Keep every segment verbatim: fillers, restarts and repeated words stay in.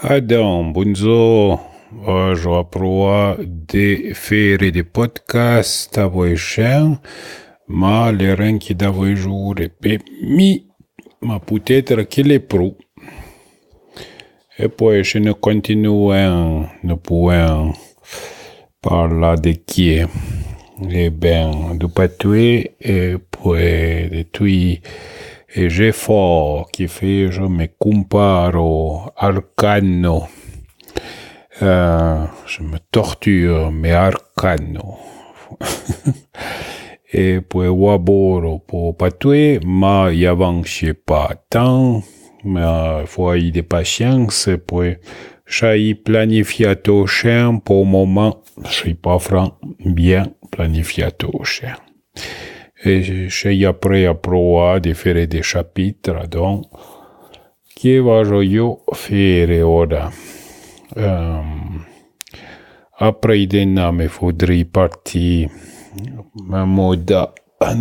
Adon, bondzor, vajo aproà de fére de podcast avoué chin, ma l'è rinque d'avoué joure pe mi, ma peut-être que l'è prou. E poué, se no continuin, no pouin parlà de qui? E ben, du patoué, e poué de tui e j'effort que fejo, me comparo arcano. Euh, je me torture, me arcano. E poué o aboro po patoué, ma i avanche pa tan, ma fo aï de patience, poué Ch'ai planifià to chin, po moman, ch'ai pa fran bien planifià to chin. E ch'ai apré aproà de fére de chapitre, adon, que vajo yo fére ora? Ehm, apré demin me faudrì parti, ma moda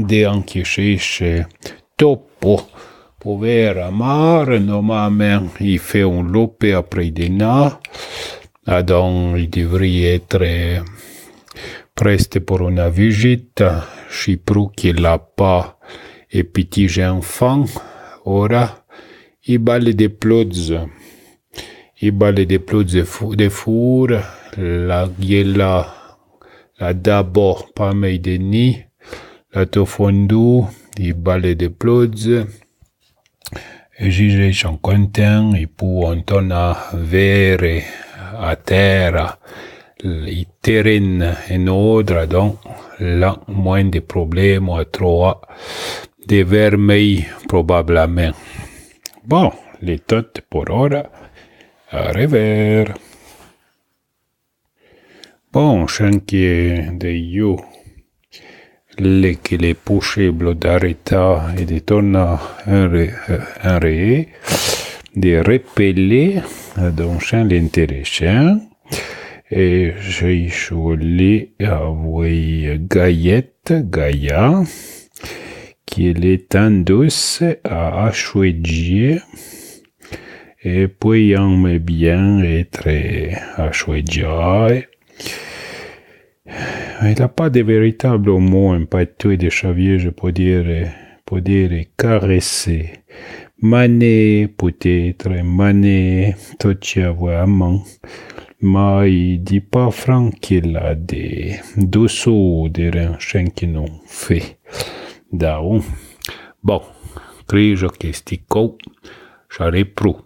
de anque cheche topo, po vèra mar, normalmin i fé un lopé apré demin, adon i devri étre preste por una vijita, chi prou que l'a pa e piti j'enfan, ora i bale de plodze. I bale de plodze fu-, de four, la guiela, la d'abò pa mei de ni, la to fondu, i bale de plodze, e j'é chin contin, i pouon torna vére a tèra, i tèren en odre, adon, l'an moin de problemo a troà de vermei, probablamin. Bon, l'è tot por ora. A revèr. Bon, chin que de yo, l'è que l'è possiblo d'arétà e de torna en re-, en re-, de repelé, adon chin l'è intéressant. E j'é choué avoué Gaillette, Gaïa, que l'è tan douce a achouédjé, e poué j'aime bien étre achouédjé. E l'a pa de véritablo mo en patoué de Chavièje po dire, po dire caresser. Mané, peut-être, mané, toche avoué a man. Ma i di pa fran que l'a de doussou de ren chin que no fé. Daon. Bon, crejo que sti cou, charé prou.